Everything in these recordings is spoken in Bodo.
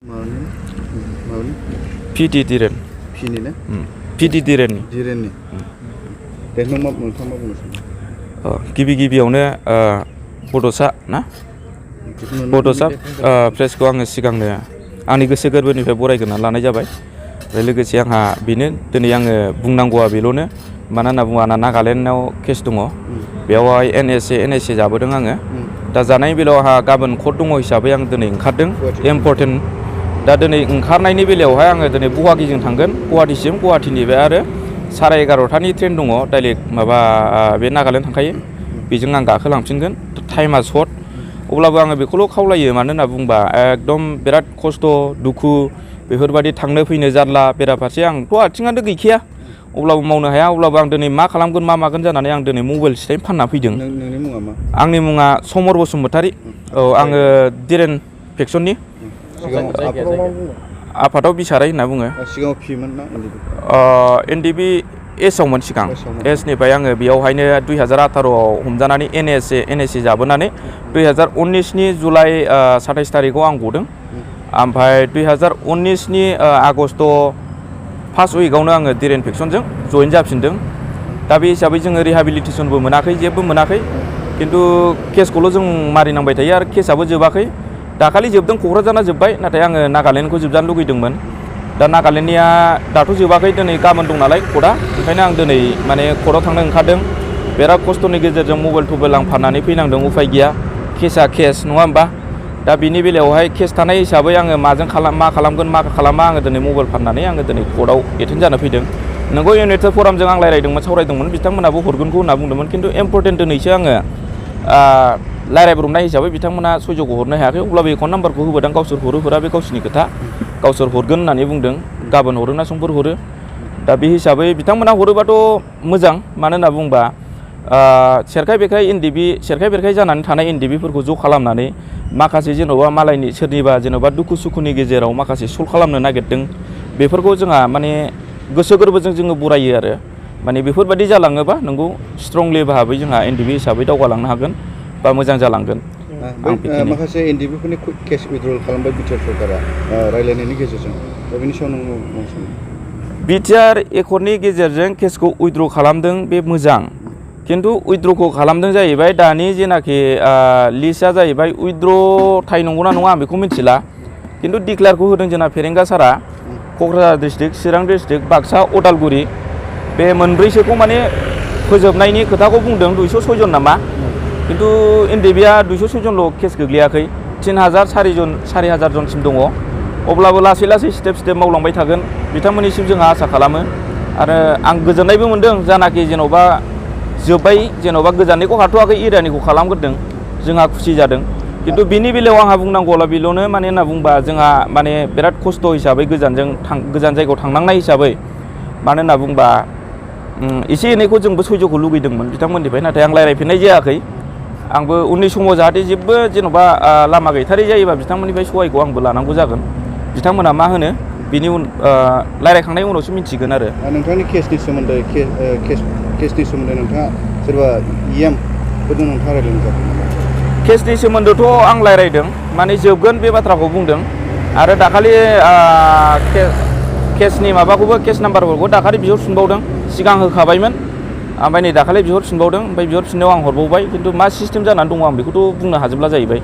माबानि पिटि दिरेन पिनि ना पिटि दिरेननि दे नोंथाङा मा बुंनो सानो गिबियावनो बड'सा ना बड'सा प्रेसखौ आङो सिगांनो आंनि गोसो गोरबोनिफ्राय बरायग्रोना लानाय जाबाय लोगोसे आंहा बेनो दिनै आङो बुंनांगौआ बेल'नो मानो होनना बुङोब्ला आंना नागालेण्डआव केस दङ बेवहाय एनएसए जाबोदों आङो दा जानायनि बेलायाव आंहा गाबोन कर्ट दङ हिसाबै आं दिनै ओंखारदों इम्परटेन्ट दा दिनै ओंखारनायनि बेलायावहाय आङो दिनै गुवाहाटिजों थांगोन गुवाहाटिसिम गुवाहाटिनिफ्राय आरो 11:30नि ट्रेन दङ डाइरेक्ट माबा बे नागालेण्ड थांखायो बेजों आं गाखोलांफिनगोन टाइमा सर्ट अब्लाबो आङो बेखौल' खावलायो मानो होनना बुंबा एकदम बिराद खस्थ' दुखु बेफोरबायदि थांनो फैनो जारला बेराफारसे आंथ' आथिङानो गैखाया अब्लाबो मावनो हाया अब्लाबो आं दिनै मा खालामगोन मा मागोन जानानै आं दिनै मबाइल सिटाइ फानना फैदों। नोंनि मुङा मा? आंनि मुङा समर बसुमतारी औ आङो दिरेन फेक्सननि आफादाव बिसाराय होनना बुङो सिगाङाव पिमोन ना एनडिबि एसआवमोन सिगां एसनिफ्राय आङो बेयावहायनो 2018आव हमजानानै एनएसए जाबोनानै 2019नि जुलाइ 27 थारिखआव आं गदों ओमफ्राय 2019नि आगस्ट फार्स्ट उइकआवनो आङो दिरेन फेक्सनजों जइन जाफिनदों दा बे हिसाबै जोङो रिहाबिलिटेसनबो मोनाखै जेबो मोनाखै खिन्थु केसखौल' जों मारिनांबाय थायो आरो केसआबो जोबाखै दाखालि जोबदों क'क्राझारना जोब्बाय नाथाय आङो नागालेण्डखौ जोबजानो लुगैदोंमोन दा नागालेण्डनिया दाथ' जोबाखै दिनै गाबोन दं नालाय कर्टआ ओंखायनो आं दिनै माने कर्टआव थांनो ओंखारदों बिराद खस्थ'नि गेजेरजों मबाइल थबाइल आं फाननानै फैनांदों उफाय गैया केसआ केस नङा होमबा दा बिनि बेलायावहाय केस थानाय हिसाबै आङो मा खालामगोन मा खालामा आङो दिनै मबाइल फाननानै आङो दिनै कर्टआव एटेन्ड जानो फैदों नोंगौ इउनाइटेड फरामजों आं रायज्लायदोंमोन सावरायदोंमोन बिथांमोनाबो हरगोनखौ होनना बुंदोंमोन खिन्थु इम्परटेन्ट दिनैसो आङो रायज्लायब्रबनाय हिसाबै बिथांमोना सयज'खौ हरनो हायाखै अब्लाबो एकाउन्ट नाम्बारखौ होबोदों गावसोर हरा बे गावसोरनि खोथा गावसोर हरगोन होननानै बुंदों गाबोन हरो ना समफोर हरो दा बे हिसाबै बिथांमोना हरोबाथ' मोजां मानो होनना बुंबा सेरखाय बेरखाय जानानै थानाय एनडिबिफोरखौ ज' खालामनानै माखासे जेन'बा मालायनि सोरनिबा जेन'बा दुखु सुखुनि गेजेराव माखासे सल्भ खालामनो नागिरदों बेफोरखौ जोंहा माने गोसो गोरबोजों जोङो बरायो आरो माने बेफोरबायदि जालाङोबा नोंगौ स्ट्रंलि भाबै जोंहा एनडिबि हिसाबै दावगालांनो हागोन बा मोजां जालांगोन माखासे एनडिबिफोरनि केस उइथड्रल खालामबाय बिटिआर सरकारा रायज्लायनायनि गेजेरजों दा बेनि सायाव नों सानो बिटिआर एकर्डनि गेजेरजों केसखौ उइथड्र खालामदों बे मोजां खिन्थु उइथड्रखौ खालामदों जाहैबाय दानि जेनाखि लिस्टआ जाहैबाय उइथड्र थाइ नंगौना नङा आं बेखौ मिथिला खिन्थु डिक्लेयारखौ होदों जोंना फेरेंगा सारा क'क्राझार डिस्ट्रिक्ट चिरां डिस्ट्रिक्ट बाक्सा उदालगुरि बे मोनब्रैसोखौ माने फोजोबनायनि खोथाखौ बुंदों 206 जन नामा खिन्थु एनडिबिआ 206 जनल' केस गोग्लैयाखै 4,000 जनसिम दङ अब्लाबो लासै लासै स्टेप मावलांबाय थागोन बिथांमोननिसिम जोंहा आसा खालामो आरो आं गोजोननायबो मोनदों जानाखि जेन'बा जोब्बाय जेन'बा गोजाननिखौ हाथ'वाखै एरियानिखौ खालामग्रोदों जोंहा खुसि जादों खिन्थु बिनि बेलायाव आंहा बुंनांगौला बेल'नो माने होनना बुंबा जोंहा माने बिराद खस्थ' हिसाबै गोजान जायगायाव थांनांनाय हिसाबै मानो होनना बुंबा एसे एनैखौ जोंबो सयज'खौ लुगैदोंमोन बिथांमोननिफ्राय नाथाय आं रायज्लायफिननाय जायाखै आंबो उननि समाव जाहाथे जेबो जेन'बा लामा गैथारै जायोबा बिथांमोननिफ्राय सहायखौ आंबो लानांगौ जागोन बिथांमोना मा होनो बिनि रायज्लायखांनायनि उनावसो मिथिगोन आरो नोंथांनि केसनि सोमोन्दै नोंथाङा सोरबा फोरजों नोंथाङा रायज्लायनो जादों केसनि सोमोन्दैथ' आं रायज्लायदों माने जोबगोन बे बाथ्राखौ बुंदों आरो दाखालि केसनि माबाखौबो केस नाम्बारफोरखौ दाखालि बिहरफिनबावदों सिगां होखाबायमोन ओमफ्राय नै दाखालि बिहरफिनबावदों ओमफ्राय बिहरफिननायाव आं हरबावबाय खिन्थु मा सिस्टेम जानानै दङ आं बेखौथ' बुंनो हाजोबला जाहैबाय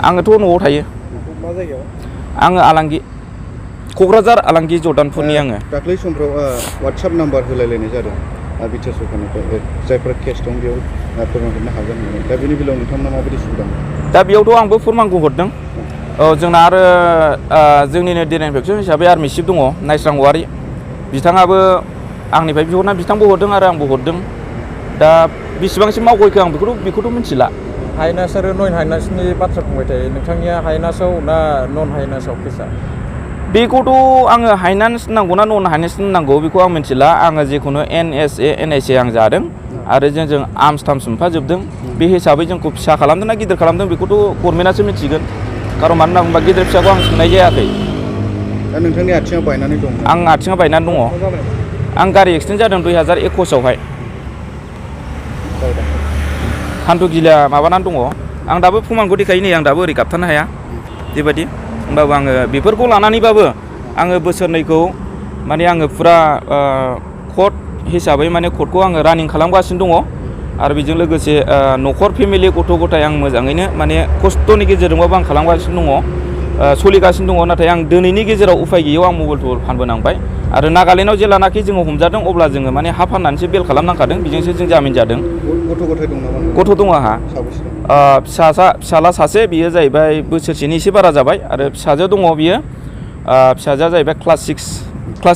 आङोथ' न'आव थायो मा जायगायाव आङो आलांगि क'क्राझार आलांगि जर्दानपुरनि आङो दाख्लै समफ्राव वाट्सएप नाम्बार होलायलायनाय जादों बिटिआर सरकारनिफ्राय जायफोरा केस दं बेयाव फोरमायहरनो हागोन दा बेनि बेलायाव नोंथांमोना माबायदि सुबिदा दा बेयावथ' आंबो फोरमानखौ हरदों औ जोंना आरो जोंनिनो दिरेन फेक्सन हिसाबै आर्मि चिफ दङ नायस्रां औवारि बिथाङाबो आंनिफ्राय बिहरना बिथांबो हरदों आरो आंबो हरदों दा बेसेबांसिम मावगयखो आं बेखौथ' मिथिला हाइनास आरो नन हाइनासनि बाथ्रा बुंबाय थायो नोंथांनिया हाइनासाव ना नन हाइनासाव केसा बेखौथ' आङो हाइनान्स नांगौ ना नन हाइनान्स नांगौ बेखौ आं मिथिला आङो जेखुनु एनएसए आं जादों आरो जों आर्मस टार्मस मोनफाजोबदों बे हिसाबै जोंखौ फिसा खालामदों ना गिदिर खालामदों बेखौथ' गभर्नमेन्टआसो मिथिगोन कारन मानो होनना बुंबा गिदिर फिसाखौ आं सोंनाय जायाखै दा नोंथांनि आथिङा बायनानै दं आं आथिङा बायनानै दङ आं गारि एक्सिडेन्ट जादों 2021आवहाय हान्थुगिला माबानानै दङ आं दाबो प्रमानखौ देखायो नै आं दाबो ओरै गाबथानो हाया बेबायदि होमबाबो आङो बेफोरखौ लानानैबाबो आङो बोसोरनैखौ माने आङो फुरा कर्ट हिसाबै माने कर्टखौ आङो रानिं खालामगासिनो दङ आरो बेजों लोगोसे न'खर फेमिलि गथ' गथाय आं मोजाङैनो माने खस्थ'नि गेजेरजोंबाबो आं खालामगासिनो दङ सोलिगासिनो दङ नाथाय आं दिनैनि गेजेराव उफाय गैयैयाव आं मबाइल फानबोनांबाय आरो नागालेण्डआव जेलानाखि जोङो हमजादों अब्ला जोङो माने हा फाननानैसो बेल खालामनांखादों बेजोंसो जों जामिन जादों। गथ' गथाय दं नामा? गथ' दङ आंहा साबेसे दं? फिसाला सासे बियो जाहैबाय बोसोरसेनि एसे बारा जाबाय आरो फिसाजो दङ बियो फिसाजोआ जाहैबाय क्लास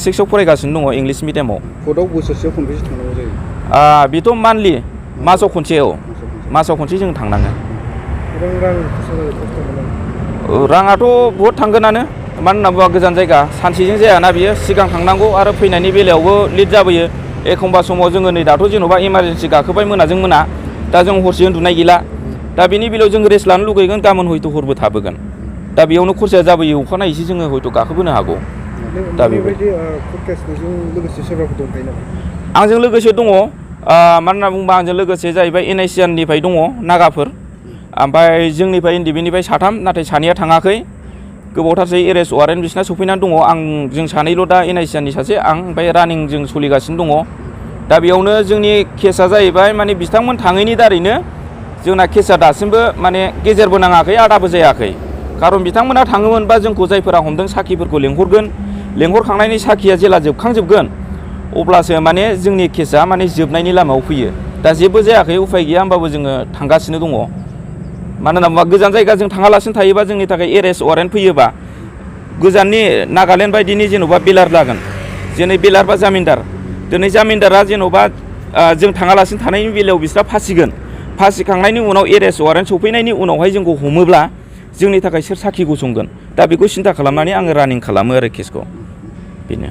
6आव फरायगासिनो दङ इंलिस मिडियामाव। कर्टआव बोसोरसेयाव खनबेसे थांनांगौ जायो? बेथ' मान्थलि मासाव खनसे मासाव खनसे जों थांनाङो। गोबां रां खरसा जायो, खस्थ' मोनो। राङाथ' बहुद थांगोनानो मानो होनना बुङोबा गोजान जायगा सानसेजों जायाना बियो सिगां थांनांगौ आरो फैनायनि बेलायावबो लेट जाबोयो एखमबा समाव जोङो नै दाथ' जेन'बा इमारजेन्सि गाखोबाय मोनाजों मोना दा जों हरसे उन्दुनाय गैला दा बेनि बेलायाव जों रेस्ट लानो लुगैगोन गाबोन हयथ' हरबो थाबोगोन दा बेयावनो खरसाया जाबोयो अखानायैसो जोङो हयथ' गाखोबोनो हागौ। दा बेबायदि लोगोसे सोरबाफोर दंखायो नामा? आंजों लोगोसे दङ मानो होनना बुङोबा आंजों लोगोसे जाहैबाय NICNनिफ्राय दङ नागाफोर ओमफ्राय जोंनिफ्राय NDBनिफ्राय 3 नाथाय सानैया थाङाखै गोबावथारसै एरेस्ट वारेन्ट बिसिना सफैनानै दङ जों सानैल' दा NICNनि सासे आं ओमफ्राय रानिं जों सोलिगासिनो दङ दा बेयावनो जोंनि केसा जाहैबाय माने बिथांमोन थाङैनि दारैनो जोंना केसा दासिमबो माने गेजेरबो नाङाखै आदाबो जायाखै खारन बिथांमोना थाङोमोनबा जोंखौ जायफोरा हमदों साखिफोरखौ लेंहरखांनायनि साखिया जेला जोबखांजोबगोन अब्लासो माने जोंनि केसा माने जोबनायनि लामायाव फैयो दा जेबो जायाखै उफाय गैया होमबाबो जोङो थांगासिनो दङ मानो होनना बुङोबा गोजान जायगा जों थाङालासिनो थायोबा जोंनि थाखाय एरेस्ट वारेन्ट फैयोबा गोजाननि नागालेण्ड बायदिनि जेन'बा बेलार लागोन जेनै बेलार बा जामिनदार दिनै जामिनदारा जेन'बा जों थाङालासिनो थानायनि बेलायाव बिस्रा फासिखांनायनि उनाव एरेस्ट वारेन्ट सफैनायनि उनावहाय जोंखौ हमोब्ला जोंनि थाखाय सोर साखि गसंगोन दा बेखौ सिन्था खालामनानै आङो रानिं खालामो आरो केसखौ बेनो।